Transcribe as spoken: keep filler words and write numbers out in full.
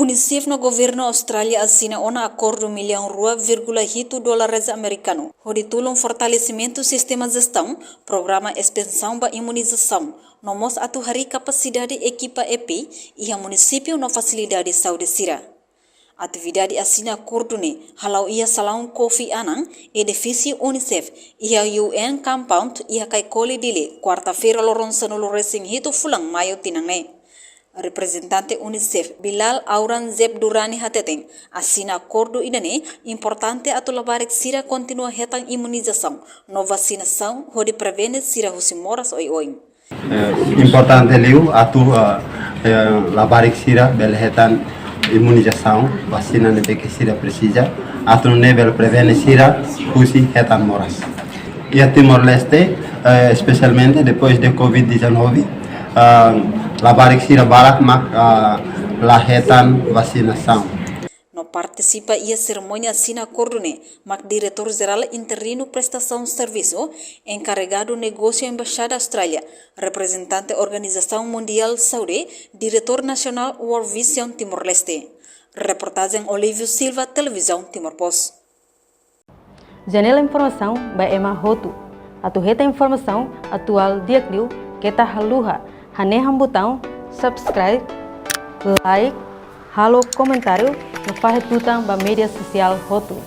UNICEF no Governu Austrália asina ona akordu millaun rua vírgula hitu dolar amerikanu hodi tulun fortalesimentu sistema jestaun, programa espansaun ba imunizasaun, no mós atu harii kapasidade ekipa E P I iha munisípiu no fasilidade saúde sira. Atividade asina akordu ne'e hala'o iha salaun Kofi Annan, edifísiu UNICEF, iha U N Compound, iha Kaikoli, Dili, kuarta-feira loron sanulu resin hitu fulan Maiu tinan ne'e. Reprezentante UNICEF, Bilal Auran Zeb Durrani hateten, asina akordu ida-ne'e importante atu labarik sira kontinua hetan imunizasaun no vasinasaun hodi prevene sira husi moras oioin. Eh, importante liu atu, eh, eh, labarik sira bele hetan imunizasaun, vasina ne'ebé ke sira presiza, atu nune'e bele prevene sira husi hetan moras. Iha Timor-Leste, eh, espesialmente depois de Covid dezanove, ah, labarik sira barak mak, ah, la hetan vasinasaun. No partisipa iha serimónia asina akordu ne'e mak Diretór Jerál Interinu Prestasaun Servisu, Enkarregadu Negósiu Embaixada Austrália, reprezentante Organizasaun Mundiál Saúde, Diretór Nasionál World Vision Timor-Leste. Reportajen Olívio Silva, Televizaun Timor Post. Janela informasaun ba ema hotu. Atu hetan informasaun atuál di'ak liu, keta haluha hanehan butaun subscribe, like, halo komentáriu no fahe tutan ba média sosiál hotu.